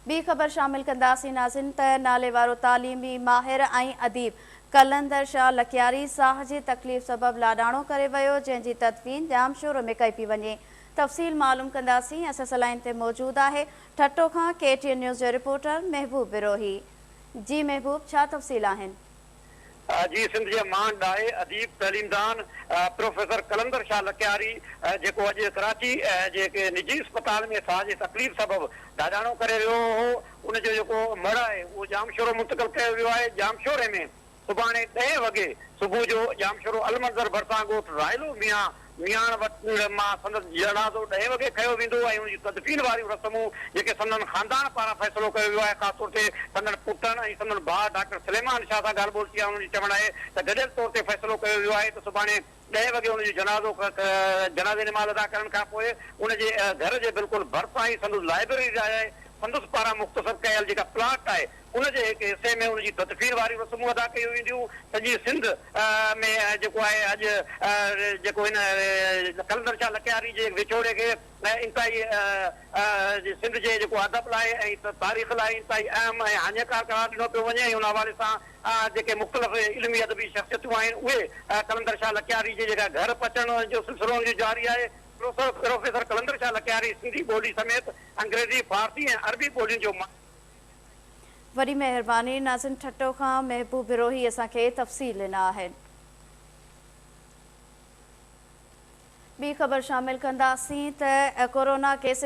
ٻي خبر شامل ڪنداسين ناظرين ته ناليوارو تعليمي ماهر ۽ اديب قلندر شاهه لڪياري ساهه جي تڪليف سبب لاڏاڻو ڪري ويو، جنهن جي تدفين ڄامشورو ۾ ڪئي پئي وڃي. تفصيل معلوم ڪنداسين، اسان سان لائين تي موجود آهي ٺٽو کان ڪي ٽي اين نيوز جو رپورٽر محبوب بروهي. جي محبوب ڇا تفصيل آهن؟ جي سنڌ جي مان ڏاهي، اديب، تعليمدان پروفيسر قلندر شاهه لڪياري جيڪو اڄ ڪراچي جي هڪ نجي اسپتال ۾ ساهه جي تڪليف سبب لاڏاڻو ڪري ويو هو، ان جو جيڪو مڙهه آهي اهو ڄامشورو منتقل ڪيو ويو آهي. ڄامشوري ۾ سڀاڻي ڏهين وڳي صبح جو ڄامشورو المنظر ڀرسان ڳوٺ رائلو ميان مياڻ وٽ مان سندس جنازو ڏهين وڳي کنيو ويندو ۽ ان جون تدفين واريون رسمون جيڪي سندن خاندان پاران فيصلو ڪيو ويو آهي، خاص طور تي سندن پٽن ۽ سندن ڀاء ڊاڪٽر سليمان شاهه سان ڳالهه ٻولهه ٿي آهي. انهن جو چوڻ آهي ته گڏيل طور تي فيصلو ڪيو ويو آهي ته سڀاڻي ڏهين وڳي ان جو جنازو جنازي نماز ادا ڪرڻ کان پوء ان جي گهر جي بلڪل ڀرسان ئي سندس لائبريري آهي، سندس پاران مختصر ڪيل جيڪا پلاٽ آهي ان جي هڪ حصي ۾ ان جي تدفين واريون رسمون ادا ڪيون وينديون. سڄي سنڌ ۾ جيڪو آهي اڄ جيڪو هن قلندر شاهه لڪياري جي وڇوڙي کي انتهائي سنڌ جي جيڪو ادب لاء ۽ تاريخ لاء انتهائي اهم ۽ هاڃيڪار قرار ڏنو پيو وڃي ۽ ان حوالي سان جيڪي مختلف علمي ادبي شخصيتون آهن اهي قلندر شاهه لڪياري جي جيڪا گهر پهچڻ جو سلسلو ان جو جاري آهي. پروفيسر قلندر شاهه لڪياري سنڌي ٻولي سميت انگريزي، فارسي ۽ عربي ٻولين جو ماهر. وڏي مهرباني ناظرين ٺٽو کان محبوب بروهي اسان کي تفصيل ڏنا آهن. ٻي خبر شامل ڪنداسين ته ڪورونا ڪيسز.